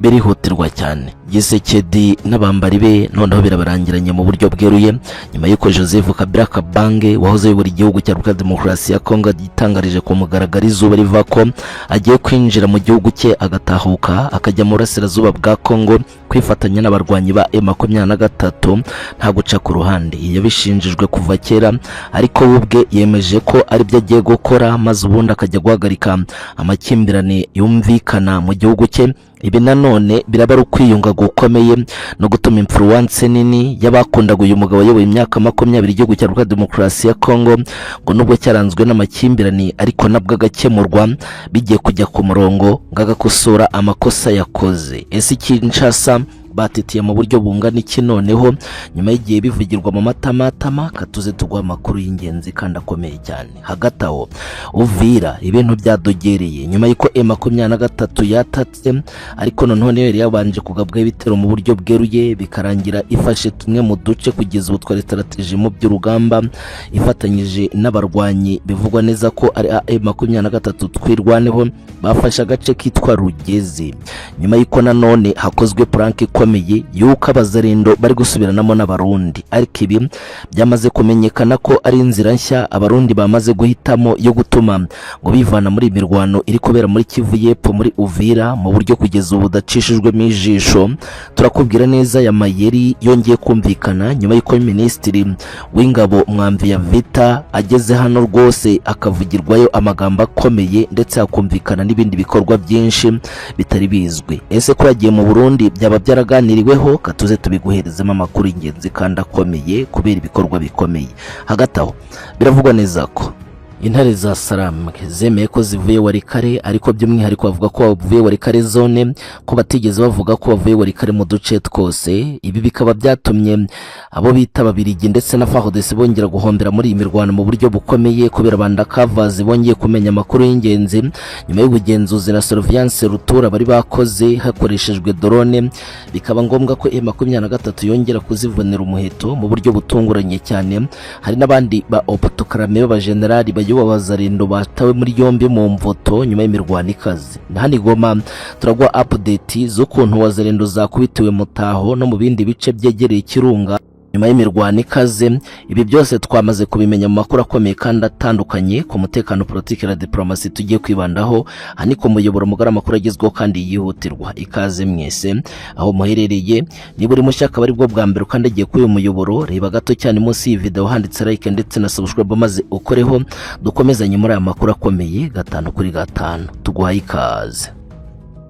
Birihutirwa cyane. Gisekedi n'abambari be noneho birabarangiranye mu buryo bweruye, nyuma y'uko Joseph Kabila Kabange wahoze ayobora igihugu cya Repubulika Demokarasi ya Kongo yitangarije ku mugaragaro izuba riva ko agiye kwinjira mu gihugu cye, agatahuka akajya mu burasirazuba bwa Kongo kwifatanya n'abarwanyi ba M23 nta guca ku ruhande. Yabishinjijwe kuva kera, ariko we ubwe yemeje ko aribyo agiye gukora, maze ubundi akajya guhagarika amakimbirane yumvikana mu gihugu cye. Ibi nanone biraba ari ukwiyunga gukomeye no gutuma influence nini y'abakundaga uyu mugabo wayoboye imyaka 20 igihugu cya Repubulika Demokarasi ya Kongo, ngo nubwo cyaranzwe n'amakimbirane ariko nabwo agakemurwa, bigiye kujya ku murongo ngo agakosora amakosa yakoze. Ese Kinshasa batitiye mu buryo bungana iki noneho nyuma y'igihe bivugirwa mu matamatama? Katuze tuguha amakuru y'ingenzi kandi akomeye cyane. Hagati aho Uvira ibintu byadogereye nyuma y'uko M23 yatatse, ariko noneho niyo yari yabanje kugabwaho ibitero mu buryo bweruye, bikarangira ifashe tumwe mu duce kugeza ubu twari stratégie mu by'urugamba, ifatanyije n'abarwanyi bivugwa neza ko ari M23 Twirwaneho. Bafashe agace kitwa Rugezi nyuma y'uko nanone hakozwe prank ikomeye y'uko Abazarendo bari gusubiranamo n'Abarundi, ariko ibi byamaze kumenyekana ko ari inzira nshya Abarundi bamaze guhitamo yo gutuma ngo bivana muri iyi mirwano iri kubera muri Kivu y'Epfo, muri Uvira, mu buryo kugeza ubu budacishijwemo ijisho. Turakubwira neza aya mayeri yongeye kumvikana nyuma y'uko Minisitiri w'Ingabo Mwamvia Vita ageze hano rwose, akavugirwayo amagambo akomeye, ndetse hakumvikana n'ibindi bikorwa byinshi bitari bizwi. Ese ko yagiye mu Burundi byaba byaraganiriweho? Katuze tubiguherezemo amakuru y'ingenzi kandi akomeye kubera ibikorwa bikomeye. Hagati aho biravugwa neza ko intare za Sarambwe zemeye ko zivuye Walikale, ariko by'umwihariko bavuga ko bavuye Walikale zone, ko batigeze bavuga ko bavuye Walikale mu duce twose. Ibi bikaba byatumye abo bita Ababirigi ndetse na FARDC bongera guhombera muri iyi mirwano mu buryo bukomeye, kubera bandakavazi bongeye kumenya amakuru y'ingenzi nyuma y'ubugenzuzi na surveillance rutura bari bakoze hakoreshejwe drone, bikaba ngombwa ko M23 yongera kuzivunira umuheto mu buryo butunguranye cyane. Hari n'abandi ba autoproclamés b'abajenerali bayoboye Abazarendo batawe muri yombi mu mvoto nyuma y'imirwano ikaze. Hano i Goma turaguha update z'ukuntu Wazarendo zakubitiwe Mutaho no mu bindi bice byegereye Ikirunga nyuma y'imirwano ikaze. Ibi byose twamaze kubimenya mu makuru akomeye kandi atandukanye ku mutekano, politiki na diplomasi tugiye kwibandaho. Aha ni ku muyoboro mugari, amakuru agezweho kandi yihutirwa. Ikaze mwese aho muherereye. Niba uri mushya, akaba aribwo bwa mbere ukandagiye kuri uyu muyoboro, reba gato cyane munsi y'iyi video handitse like ndetse na subscribe, maze ukoreho dukomezanye muri aya makuru akomeye gatanu kuri gatanu. Tuguhaye ikaze.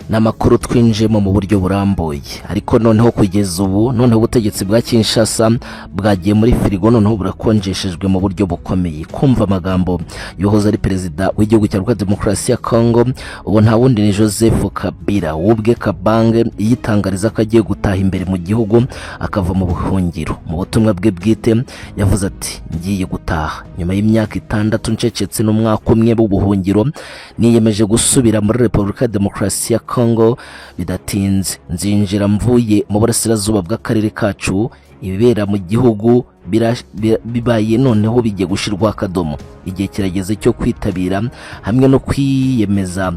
Ni amakuru twinjiyemo mu buryo burambuye, ariko noneho kugeza ubu noneho ubutegetsi bwa Kinshasa bwagiye muri firigo, noneho burakonjeshejwe mu buryo bukomeye kumva amagambo yohoze ari perezida w'igihugu cya Repubulika Demokarasi ya Kongo. Ubu nta wundi ni Joseph Kabila ubwe Kabange, yitangariza ko agiye gutaha imbere mu gihugu akava mu buhungiro. Mu butumwa bwe bwite yavuze ati: "Ngiye gutaha nyuma y'imyaka 6 ncecetse n'umwaka umwe w'ubuhungiro. Niyemeje gusubira muri Repubulika ya Demokarasi ya Kongo bidatinze. Nzinjira mvuye mu burasirazuba bw'akarere kacu. Ibibera mu gihugu bibaye noneho bigiye gushyirwaho akadomo. Igihe kirageze cyo kwitabira hamwe no kwiyemeza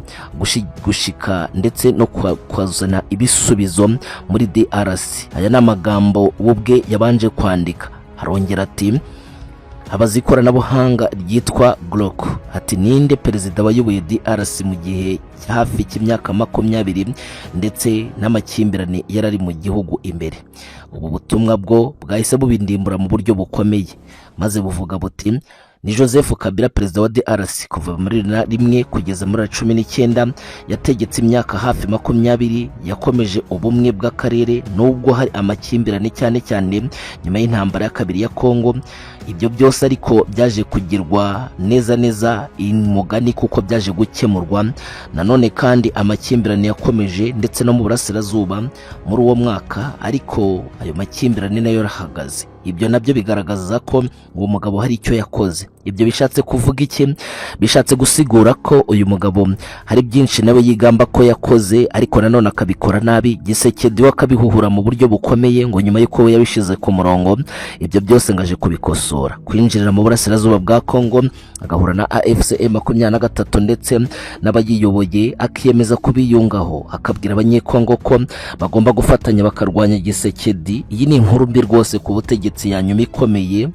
gushika ndetse no kuzana ibisubizo muri DRC." Aya ni amagambo we ubwe yabanje kwandika. Arongera ati, abaza ikoranabuhanga ryitwa Grok ati: "Ninde perezida wayoboye DRC mu gihe hafi cy'imyaka 20 ndetse n'amakimbirane yari ari mu gihugu imbere?" Ubu butumwa bwo bwahise bubindimbura mu buryo bukomeye, maze buvuga buti: "Ni Joseph Kabila, perezida wa DRC kuva muri 2001 kugeza muri 19. Yategetse imyaka hafi 20. Yakomeje ubumwe bw'akarere nubwo hari amakimbirane, cyane cyane nyuma y'intambara ya kabiri ya Kongo. Ibyo byose ariko byaje kugirwa neza neza umugani kuko byaje gukemurwa. Nanone kandi amakimbirane yakomeje ndetse no mu burasirazuba muri uwo mwaka, ariko ayo makimbirane nayo yarahagaze." Ibyo nabyo bigaragaza ko uwo mugabo hari icyo yakoze. Ibyo bishatse kuvuga iki? Bishatse gusigura ko uyu mugabo hari byinshi nawe yigamba ko yakoze, ariko nanone akabikora nabi. Gisekedi we akabihuhura mu buryo bukomeye, ngo nyuma y'uko we yabishyize ku murongo, ibyo byose ngo aje kubikosora. Kwinjirira mu burasirazuba bwa Kongo, agahura na AFC M23 ndetse n'abayiyoboye, akiyemeza kubiyungaho, akabwira Abanyekongo ko bagomba gufatanya bakarwanya Gisekedi. Iyi ni inkuru mbi rwose ku butegetsi ya nyuma ikomeye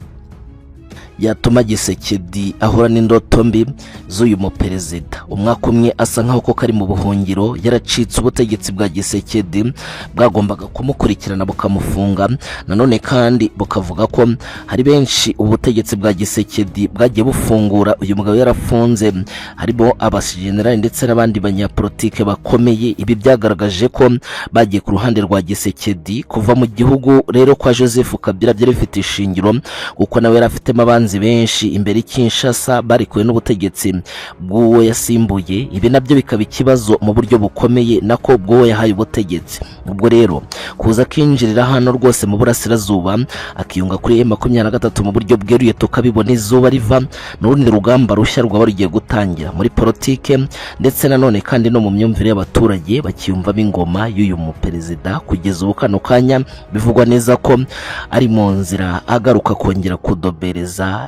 yatuma Gisekedi ahura n'indoto mbi z'uyu muperezida. Umwaka umwe asa nkaho koko ari mu buhungiro, yaracitse ubutegetsi bwa Gisekedi bwagombaga kumukurikirana bukamufunga. Nanone kandi bukavuga ko hari benshi ubutegetsi bwa Gisekedi bwagiye bufungura uyu mugabo yarafunze, harimo abajenerali ndetse n'abandi banyapolitike bakomeye. Ibi byagaragaje ko bagiye ku ruhande rwa Gisekedi. Kuva mu gihugu rero kwa Joseph Kabila byari bifite ishingiro, kuko nawe yari afitemo abanzi benshi imbere Kinshasa barikuwe n'ubutegetsi bw'uwo yasimbuye. Ibi nabyo bikaba ikibazo mu buryo bukomeye, nako bw'uwo yahaye ubutegetsi. Ubwo rero kuza akinjirira hano rwose mu burasirazuba, akiyunga kuri M23 mu buryo bweruye, tukabibona izuba riva, n'urundi rugamba rushya rwaba rugiye gutangira muri politike, ndetse nanone kandi no mu myumvire y'abaturage bakiyumvamo ingoma y'uyu muperezida. Kugeza ubu kano kanya bivugwa neza ko ari mu nzira agaruka kongera kudobereza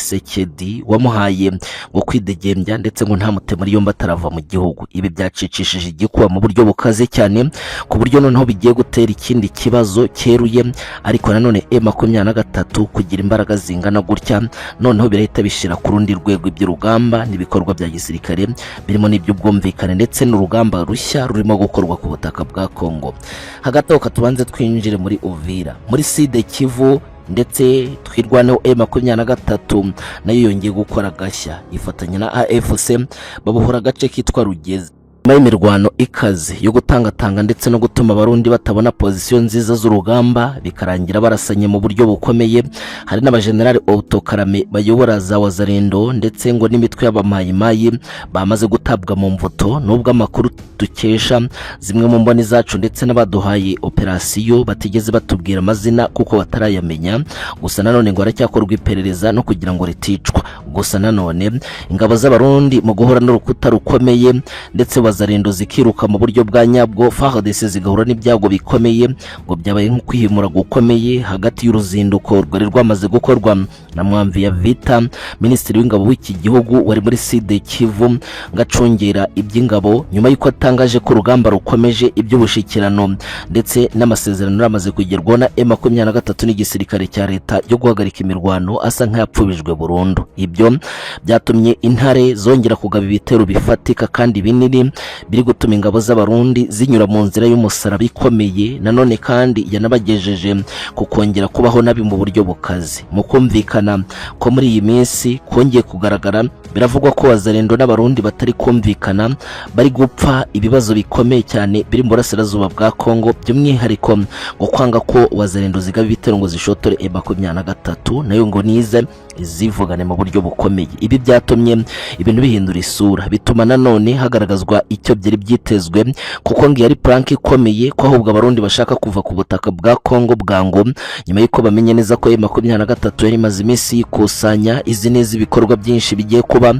Gisekedi wamuhaye ngo kwidegembya, ndetse ngo ntamute muri yombi atarava mu gihugu. Ibi byacicishije igikuba mu buryo bukaze cyane, ku buryo noneho bigiye gutera ikindi kibazo cyeruye. Ariko nanone M23 kugira imbaraga zingana gutya, noneho birahita bishyira ku rundi rwego iby'urugamba n'ibikorwa bya gisirikare birimo n'iby'ubwumvikane, ndetse n'urugamba rushya rurimo gukorwa ku butaka bwa Kongo. Hagati aho katubanze twinjire muri Uvira, muri Sud Kivu, ndetse Twirwaneho. M23 nayo yongeye gukora agashya, ifatanya na AFC, babohora agace kitwa Rugezi nyuma y'imirwano ikaze yo gutangatanga ndetse no gutuma Abarundi batabona pozisiyo nziza z'urugamba, bikarangira barasanye mu buryo bukomeye. Hari n'abajenerali Autokarame bayobora za Wazalendo, ndetse ngo n'imitwe y'abamayimayi bamaze gutabwa mu mvuto, nubwo amakuru dukesha zimwe mu mboni zacu ndetse n'abaduhaye operasiyo batigeze batubwira amazina kuko batarayamenya. Gusa nanone ngo haracyakorwa iperereza no kugira ngo riticwa. Gusa nanone ingabo z'Abarundi mu guhura n'urukuta rukomeye, ndetse Wazalendo zikiruka mu buryo bwa nyabwo, FARDC zigahura n'ibyago bikomeye, ngo byabaye nko kwihimura gukomeye hagati y'uruzinduko rwari rwamaze gukorwa na Mwamvia Vita, minisitiri w'ingabo w'iki gihugu, wari muri Sud Kivu ngo acungera iby'ingabo, nyuma y'uko atangaje ko urugamba rukomeje, iby'ubushikirano ndetse n'amasezerano yamaze kugerwaho na M23 n'igisirikare cya leta yo guhagarika imirwano asa nk'ayapfubijwe burundu. Ibyo byatumye intare zongera kugaba ibitero bifatika kandi binini, biri gutuma ingabo z'Abarundi zinyura mu nzira y'umusaraba ikomeye. Nanone kandi yanabagejeje ku kongera kubaho nabi mu buryo bukaze. Mu kumvikana ko muri iyi minsi kongeye kugaragara, biravugwa ko Wazalendo n'Abarundi batari kumvikana, bari gupfa ibibazo bikomeye cyane biri mu burasirazuba bwa Kongo, by'umwihariko ngo kwanga ko Wazalendo zigaba ibitero ngo zishotore M23, nayo ngo nize zivugane mu buryo bukomeye. Ibi byatumye ibintu bihindura isura, bituma nanone hagaragazwa icyo byari byitezwe, kuko ngo yari prank ikomeye, ko ahubwo Abarundi bashaka kuva ku butaka bwa Kongo bwangu, nyuma y'uko bamenye neza ko M23 yari imaze iminsi yikusanya, izi neza ibikorwa byinshi bigiye kuba.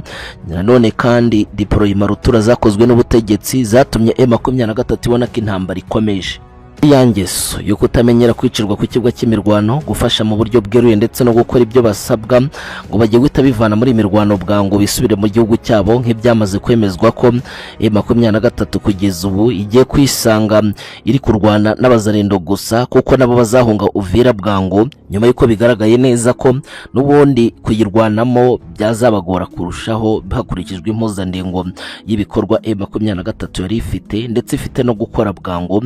Nanone kandi deployment rutura zakozwe n'ubutegetsi zatumye M23 ibona ko intambara ikomeje. Ya ngeso yo kutamenyera kwicirwa ku kibuga cy'imirwano, gufasha mu buryo bweruye ndetse no gukora ibyo basabwa, ngo bagiye guhita bivana muri iyi mirwano bwangu, bisubire mu gihugu cyabo, nk'ibyamaze kwemezwa ko M23 kugeza ubu igiye kwisanga iri kurwana n'Abazarendo gusa, kuko nabo bazahunga Uvira bwangu, nyuma y'uko bigaragaye neza ko n'ubundi kuyirwanamo byazabagora kurushaho, hakurikijwe impuzandengo y'ibikorwa M23 yari ifite, ndetse ifite no gukora bwangu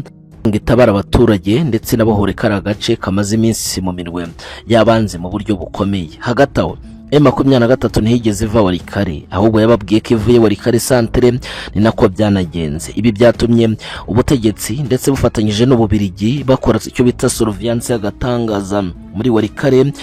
ngo itabara abaturage ndetse n'abahure kari agace kamaze iminsi mu minwe y'abanzi mu buryo bukomeye. Hagati aho M23 yongeye gukora agashya, M23 ntiyigeze iva Walikale, ahubwo yababwiye ko ivuye Walikale centre, ni nako byanagenze. Ibi byatumye ubutegetsi ndetse bufatanyije n'Ububirigi bakora icyo bita surveillance y'agatangaza muri Walikale,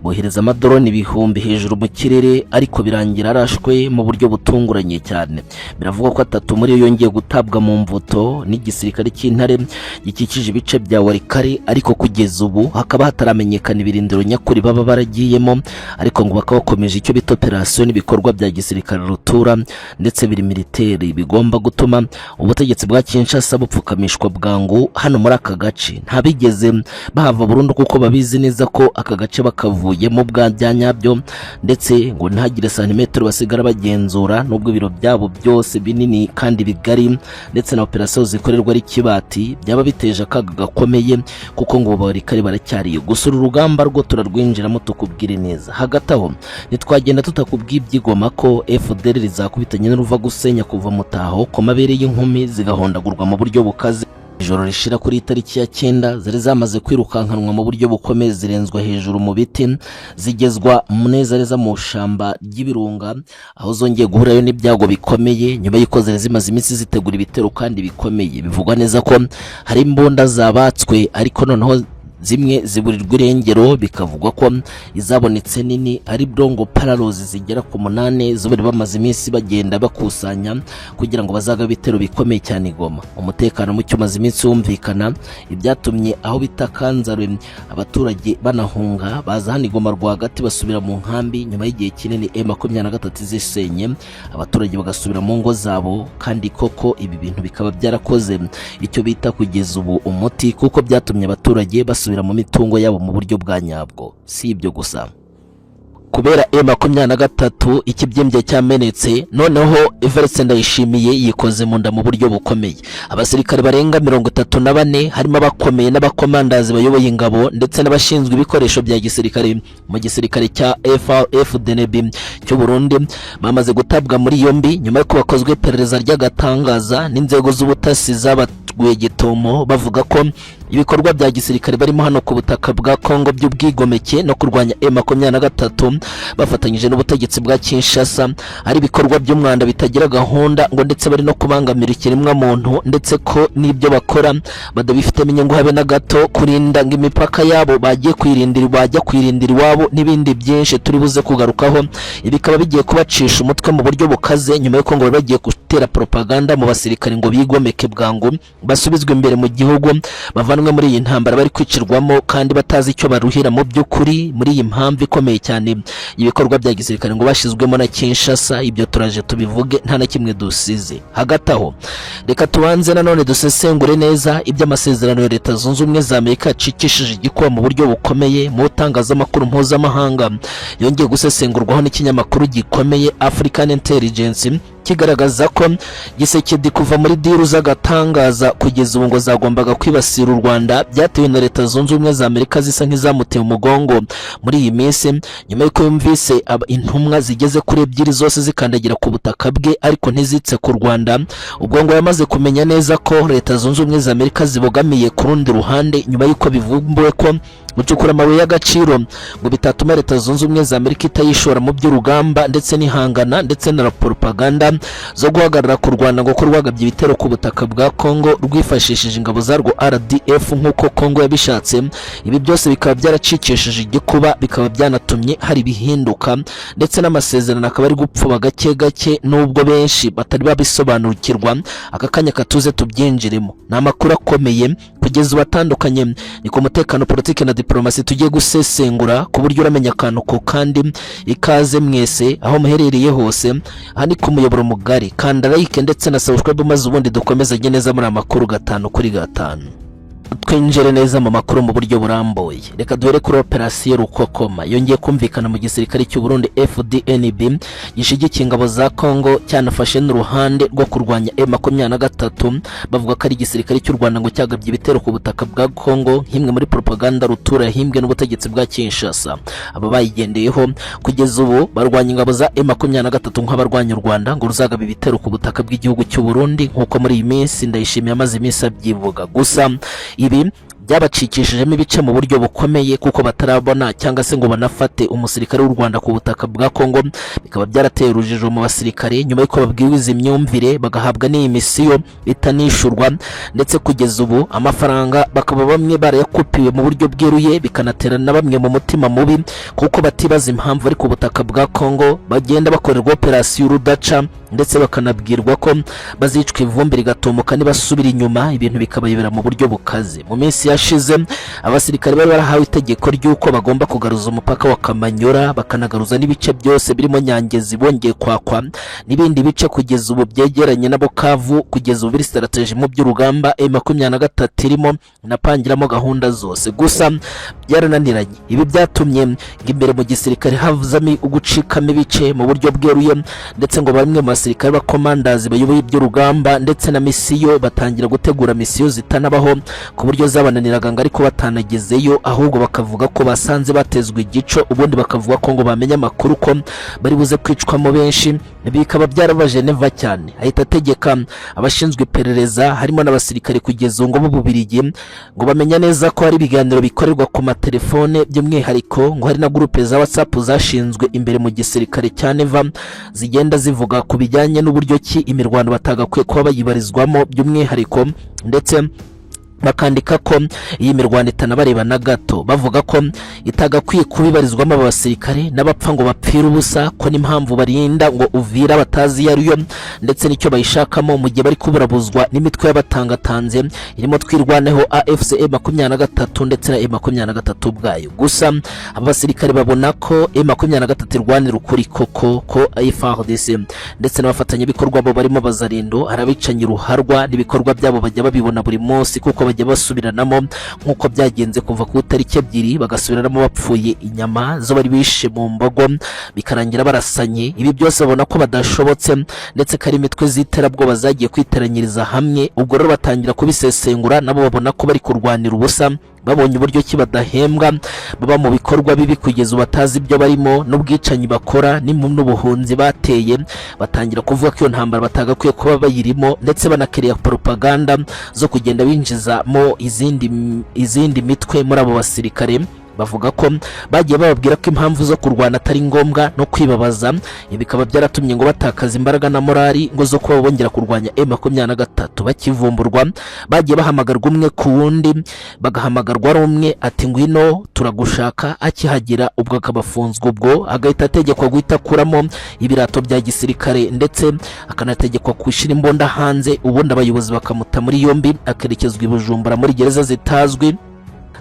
bohereza amadrone ibihumbi hejuru mu kirere, ariko birangira arashwe mu buryo butunguranye cyane. Biravugwa ko atatu muri yo yongeye gutabwa mu mvuto n'igisirikare cy'intare gikikije ibice bya Walikale, ariko kugeza ubu hakaba hataramenyekana ibirindiro nyakuri baba baragiyemo, ariko ngo bakaba bakomeje icyo bita operasiyo n'ibikorwa bya gisirikare rutura ndetse biri militaire, bigomba gutuma ubutegetsi bwa Kinshasa bupfukamishwa bwangu hano muri aka gace. Ntabigeze bahava burundu, kuko babizi neza ko aka gace bakavuyemo bwa bya nyabyo, ndetse ngo ntihagire santimetero basigara bagenzura, nubwo ibiro byabo byose binini kandi bigari ndetse na operasiyo zikorerwa ari Kibati, byaba biteje akaga gakomeye, kuko ngo barikari baracyariye. Gusa uru rugamba rwo turarwinjiramo tukubwire neza. Hagati aho ntitwagenda tutakubwiye iby'igoma, ko FDLR rizakubitanye n'uruva gusenya kuva mutaho ku mabere y'inkumi zigahondagurwa mu buryo bukaze. Ijoro rishira kuri tariki ya 9 zari zamaze kwirukankanwa mu buryo bukomeye, zirenzwa hejuru mu biti, zigezwa neza neza mu shamba ry'ibirunga, aho zongeye guhurayo n'ibyago bikomeye nyuma y'uko zari zimaze iminsi zitegura ibitero kandi bikomeye. Bivugwa neza ko hari imbunda zabatswe, ariko noneho zimwe ziburirwa irengero. Bikavugwa ko izabonetse nini ari brongo pararozi zigera ku 8, zo bari bamaze iminsi bagenda bakusanya kugira ngo bazaga ibitero bikomeye cyane i Goma. Umutekano muke umaze iminsi wumvikana, ibyatumye aho bita Kanzarwe abaturage banahunga, baza hano i Goma rwagati, basubira mu nkambi nyuma y'igihe kinini M23 zisenye, abaturage bagasubira mu ngo zabo. Kandi koko ibi bintu bikaba byarakoze icyo bita kugeza ubu umuti, kuko byatumye abaturage basubira mu mitungo yabo mu buryo bwa nyabwo. Si ibyo gusa, kubera M23 ikibyimbye cyamenetse, noneho Evariste Ndayishimiye yikoze mu nda mu buryo bukomeye. Abasirikare barenga 34, harimo abakomeye n'abakomandazi bayoboye ingabo ndetse n'abashinzwe ibikoresho bya gisirikare mu gisirikare cya FDNB cy'u Burundi, bamaze gutabwa muri yombi nyuma y'uko bakozwe iperereza ry'agatangaza n'inzego z'ubutasi zabaguye gitumo, bavuga ko ibikorwa bya gisirikare barimo hano ku butaka bwa Kongo by'ubwigomeke no kurwanya M23 bafatanyije n'ubutegetsi bwa Kinshasa ari ibikorwa by'umwanda bitagira gahunda, ngo ndetse bari no kubangamira ikiremwa muntu, ndetse ko n'ibyo bakora badabifitemo inyungu habe na gato, kurinda ngo imipaka yabo bagiye kwirindira, bajya kwirindira iwabo, n'ibindi byinshi turi buze kugarukaho. Ibi bikaba bigiye kubacisha umutwe mu buryo bukaze, nyuma y'uko ngo bari bagiye gutera propaganda mu basirikare ngo bigomeke bwangu, basubizwe imbere mu gihugu, bavanwe muri iyi ntambara bari kwicirwamo kandi batazi icyo baruhira mu by'ukuri, muri iyi mpamvu ikomeye cyane ibikorwa bya gisirikare ngo bashyizwemo na Kinshasa. Ibyo turaje tubivuge nta na kimwe dusize. Hagati aho reka tubanze nanone dusesengure neza iby'amasezerano ya Leta Zunze Ubumwe za Amerika yacikishije igikuba mu buryo bukomeye mu itangazamakuru mpuzamahanga, yongeye gusesengurwaho n'ikinyamakuru gikomeye African Intelligence, kigaragaza ko Tshisekedi kuva muri deal z'agatangaza kugeza ubu ngo zagombaga kwibasira u Rwanda byatewe na Leta Zunze Ubumwe za Amerika zisa nk'izamuteye umugongo muri iyi minsi, nyuma y'uko yumvise intumwa zigeze kuri ebyiri zose zikandagira ku butaka bwe ariko ntizitse ku Rwanda. Ubwo ngo yamaze kumenya neza ko Leta Zunze Ubumwe za Amerika zibogamiye ku rundi ruhande, nyuma y'uko bivumbuwe ko gucukura amabuye y'agaciro ngo bitatuma Leta Zunze Ubumwe za Amerika itayishora mu by'urugamba ndetse n'ihangana ndetse na propaganda zo guhagarara ku Rwanda, ngo ko rwagabye ibitero ku butaka bwa Congo rwifashishije ingabo zarwo RDF nk'uko Congo yabishatse. Ibi byose bikaba byaracikishije igikuba, bikaba byanatumye hari ibihinduka, ndetse n'amasezerano akaba ari gupfuba gake gake, nubwo benshi batari babisobanukirwa. Aka kanya katuze tubyinjiremo, ni amakuru akomeye kugeza ubu atandukanye, ni ku mutekano, politiki na diplomasi tugiye gusesengura ku buryo uramenya akantu ko kandi. Ikaze mwese aho muherereye hose, aha ni ku muyoboro mugari. Kanda like ndetse na subscribe, maze ubundi dukomezanye neza muri aya makuru gatanu kuri gatanu. Twinjire neza mu makuru mu buryo burambuye. Reka duhere kuri operasiyo Rukokoma yongeye kumvikana mu gisirikare cy'u Burundi FDNB gishigikiye ingabo za Congo, cyanafashe n'uruhande rwo kurwanya M23, bavuga ko ari igisirikare cy'u Rwanda ngo cyagabye ibitero ku butaka bwa Congo, nk'imwe muri propaganda rutura yahimbwe n'ubutegetsi bwa Kinshasa. Aba bayigendeyeho kugeza ubu barwanya ingabo za M23 nk'abarwanya u Rwanda ngo ruzagaba ibitero ku butaka bw'igihugu cy'u Burundi, nk'uko muri iyi minsi Ndayishimiye amaze iminsi abyivuga. Gusa ibi Byabacikishijemo ibice mu buryo bukomeye, kuko batarabona cyangwa se ngo banafate umusirikare w'u Rwanda ku butaka bwa Kongo. Bikaba byarateye urujijo mu basirikare nyuma y'uko babwiwe izi myumvire, bagahabwa n'iyi misiyo itanishurwa, ndetse kugeza ubu amafaranga bakaba bamwe barayakupiwe mu buryo bweruye, bikanatera na bamwe mu mutima mubi, kuko batibaza impamvu ari ku butaka bwa Kongo bagenda bakorerwa operasiyo urudaca, ndetse bakanabwirwa ko bazicwa ivumbi rigatumuka nibasubira inyuma, ibintu bikabayobera mu buryo bukaze. Mu minsi yashize abasirikare bari barahawe itegeko ry'uko bagomba kugaruza umupaka wa Kamanyora, bakanagaruza n'ibice byose birimo Nyangezi bongeye kwakwa, n'ibindi bice kugeza ubu byegeranye na Bukavu, kugeza ubu biri stratégie mu by'urugamba M23 irimo inapangiramo gahunda zose. Gusa byarananiranye. Ibi byatumye ngo imbere mu gisirikare havuzamo ugucikamo ibice mu buryo bweruye, ndetse ngo bamwe mu basirikare b'akomandazi bayoboye iby'urugamba ndetse na misiyo batangira gutegura misiyo zitanabaho, ku buryo zabananiraga ngo ariko batanagezeyo, ahubwo bakavuga ko basanze batezwe igico, ubundi bakavuga ko ngo bamenye amakuru ko bari buze kwicwamo benshi. Bikaba byarabaje Neva cyane, ahita ategeka abashinzwe iperereza, harimo n'abasirikare kugeza ubu ngo b'Ububirigi, ngo bamenya neza ko hari ibiganiro bikorerwa ku matelefone, by'umwihariko ngo hari na groupe za WhatsApp zashinzwe imbere mu gisirikare cya Neva, zigenda zivuga ku bijyanye n'uburyo ki imirwano batagakwiye kuba bayibarizwamo by'umwihariko, ndetse bakandika ko iyi mirwano itanabareba na gato, bavuga ko itagakwiye kubibarizwamo aba basirikare n'abapfa ngo bapfire ubusa, ko n'impamvu barinda ngo Uvira batazi iyo ariyo ndetse n'icyo bayishakamo, mu gihe bari kuburabuzwa n'imitwe y'abatangatanze irimo Twirwaneho, AFC M23 ndetse na M23 ubwayo. Gusa aba basirikare babona ko M23 irwanira ukuri koko, ko FARDC ndetse n'abafatanyabikorwa bo barimo Bazarindo hari abicanyi ruharwa, n'ibikorwa byabo bajya babibona buri munsi, kuko bajya basubiranamo nk'uko byagenze kuva ku itariki 2, bagasubiranamo bapfuye inyama zo bari bishe mu mbogo, bikarangira barasanye. Ibi byose babona ko badashobotse, ndetse ko ari imitwe z'iterabwoba zagiye kwiteranyiriza hamwe. Ubwo rero batangira kubisesengura, nabo babona ko bari kurwanira ubusa, babonye uburyo ki badahembwa, baba mu bikorwa bibi kugeza ubu batazi ibyo barimo, n'ubwicanyi bakora n'ubuhunzi bateye. Batangira kuvuga ko iyo ntambara batagakwiye kuba bayirimo, ndetse banakiriya propaganda zo kugenda binjizamo izindi mitwe muri abo basirikare, bavuga ko bagiye bababwira ko impamvu zo kurwana atari ngombwa no kwibabaza. Ibi bikaba byaratumye ngo batakaza imbaraga na morali ngo zo kuba bongera kurwanya M23. Bakivumburwa bagiye bahamagarwa umwe ku wundi, bagahamagarwa ari umwe ati: "Ngwino turagushaka." Akihagera ubwo akaba afunzwe, ubwo agahita ategekwa guhita akuramo ibirato bya gisirikare, ndetse akanategekwa gushyira imbunda hanze, ubundi abayobozi bakamuta muri yombi, akerekezwa i Bujumbura muri gereza zitazwi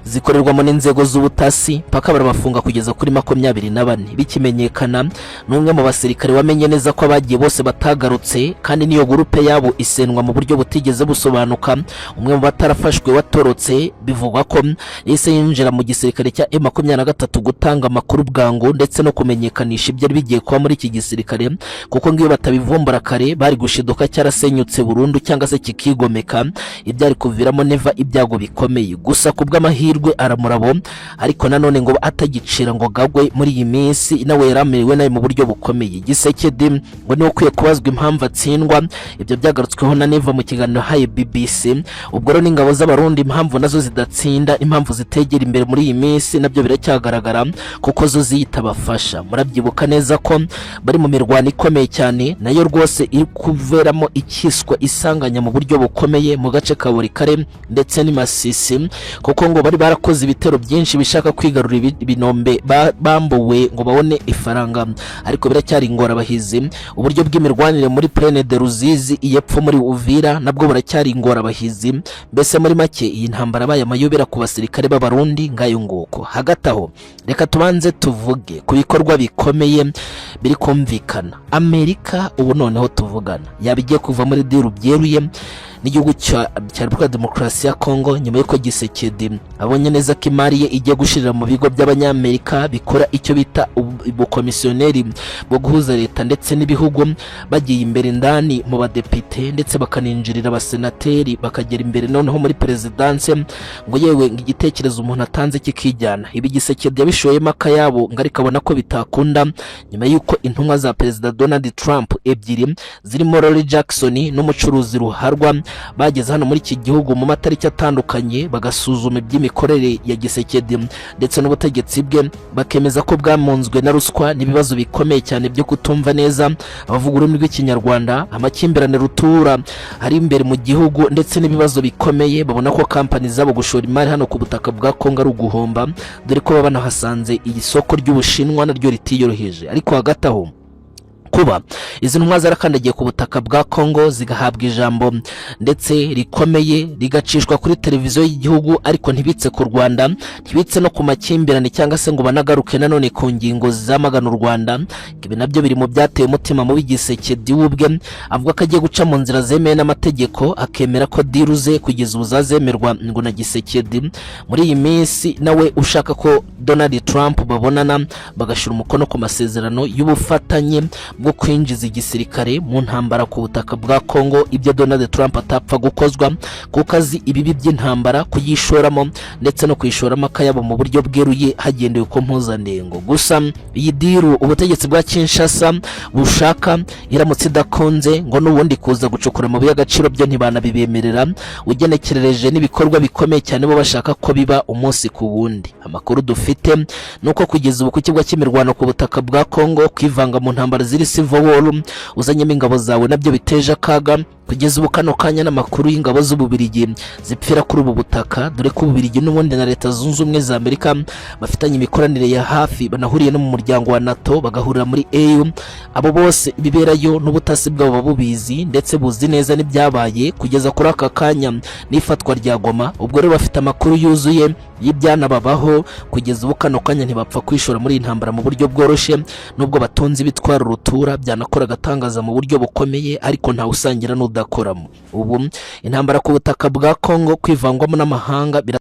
zikorerwamo n'inzego z'ubutasi, paka barabafunga kugeza kuri 24. Bikimenyekana, n'umwe mu basirikare wamenye neza ko abagiye bose batagarutse, kandi n'iyo groupe yabo isenwa mu buryo butigeze busobanuka. Umwe mu batarafashwe watorotse bivugwa ko yahise yinjira mu gisirikare cya M23 gutanga amakuru bwangu ndetse no kumenyekanisha ibyari bigiye kuba muri iki gisirikare, kuko ngo iyo batabivumbura kare bari gushiduka cyarasenyutse burundu cyangwa se kikigomeka, ibyari kuviramo Neva ibyago bikomeye. Gusa ku bw'amahirwe aramurabo, ariko nanone ngo atagicira ngo gagwe muri iyi minsi, nawe yaramerewe nawe mu buryo bukomeye. Tshisekedi ngo niwe ukwiye kubazwa impamvu atsindwa. Ibyo byagarutsweho na Neva mu kiganiro haye BBC. Ubwo rero n'ingabo z'Abarundi, impamvu nazo zidatsinda, impamvu zitegera imbere muri iyi minsi, nabyo biracyagaragara, kuko zo ziyita abafasha. Murabyibuka neza ko bari mu mirwano ikomeye cyane, nayo rwose iri kuveramo ikiswa isanganya mu buryo bukomeye mu gace ka Burikare ndetse n'i Masisi, kuko ngo bari barakoze ibitero byinshi bishaka kwigarurira ibinombe bambuwe ngo babone ifaranga, ariko biracyari ingorabahizi. Uburyo bw'imirwanire muri Plaine de Ruzizi iyepfo muri Uvira nabwo buracyari ingorabahizi. Mbese muri make iyi ntambara abaye amayobera ku basirikare b'Abarundi. Ngayo nguko. Hagati aho reka tubanze tuvuge ku bikorwa bikomeye biri kumvikana. Amerika ubu noneho tuvugana yaba igiye kuva muri deal byeruye n'igihugu cya Repubulika ya Demokarasi ya Kongo, nyuma y'uko Tshisekedi abonye neza ko imari ye igiye gushirira mu bigo by'Abanyamerika bikora icyo bita ubukomisiyoneri bwo guhuza leta ndetse n'ibihugu. Bagiye imbere indani mu badepite, ndetse bakaninjirira abasenateri, bakagera imbere noneho muri perezidanse, ngo yewe ngo igitekerezo umuntu atanze kikijyana. Ibi Tshisekedi yabishoyemo akayabo ngo ariko abona ko bitakunda, nyuma y'uko intumwa za Perezida Donald Trump ebyiri zirimo Lori Jackson n'umucuruzi ruharwa Bageze hano muri iki gihugu mu matariki atandukanye, bagasuzuma iby'imikorere ya Gisekedi ndetse n'ubutegetsi bwe, bakemeza ko bwamunzwe na ruswa n'ibibazo bikomeye cyane byo kutumva neza abavuga ururimi rw'Ikinyarwanda, amakimbirane rutura ari imbere mu gihugu ndetse n'ibibazo bikomeye. Babona ko kampani zabo gushora imari hano ku butaka bwa Kongo ari uguhomba, dore ko baba banahasanze iyi soko ry'Ubushinwa naryo ritiyoroheje. Ariko hagati aho, kuba izi ntumwa zarakandagiye ku butaka bwa Kongo, zigahabwa ijambo ndetse rikomeye, rigacishwa kuri televiziyo y'igihugu, ariko ntibitse ku Rwanda, ntibitse no ku makimbirane cyangwa se ngo banagaruke nanone ku ngingo zamagana u Rwanda, ibi nabyo biri mu byateye umutima mubi Gisekedi. We ubwe avuga ko agiye guca mu nzira zemewe n'amategeko, akemera ko deal ze kugeza ubu zazemerwa ngo na Gisekedi muri iyi minsi nawe ushaka ko Donald Trump babonana, bagashyira umukono ku masezerano y'ubufatanye bwo kwinjiza igisirikare mu ntambara ku butaka bwa Kongo, ibyo Donald Trump atapfa gukozwa kuko azi ibibi by'intambara, kuyishoramo ndetse no kuyishoramo akayabo mu buryo bweruye hagendewe ku mpuzandengo. Gusa iyi deal ubutegetsi bwa Kinshasa bushaka iramutse idakunze, ngo n'ubundi kuza gucukura amabuye y'agaciro byo ntibanabibemerera, ugenekerereje n'ibikorwa bikomeye cyane bo bashaka ko biba umunsi ku wundi. Amakuru dufite ni uko kugeza ubu ku kibuga cy'imirwano ku butaka bwa Kongo, kwivanga mu ntambara ziri civil war uzanyemo ingabo zawe nabyo biteje akaga. Kugeza ubu kano kanya, n'amakuru y'ingabo z'Ububirigi zipfira kuri ubu butaka, dore ko Ububirigi n'ubundi na Leta Zunze Ubumwe za Amerika bafitanye imikoranire ya hafi, banahuriye no mu muryango wa NATO, bagahurira muri AU. Abo bose ibiberayo n'ubutasi bwabo bubizi, ndetse buzi neza n'ibyabaye kugeza kuri aka kanya n'ifatwa rya Goma. Ubwo rero bafite amakuru yuzuye y'ibyanababaho. Kugeza ubu kano kanya ntibapfa kwishora muri iyi ntambara mu buryo bworoshye, nubwo batunze ibitwaro rutura byanakora agatangaza mu buryo bukomeye, ariko ntawe usangira n'udakoramo. Ubu intambara ku butaka bwa Kongo kwivangwamo n'amahanga.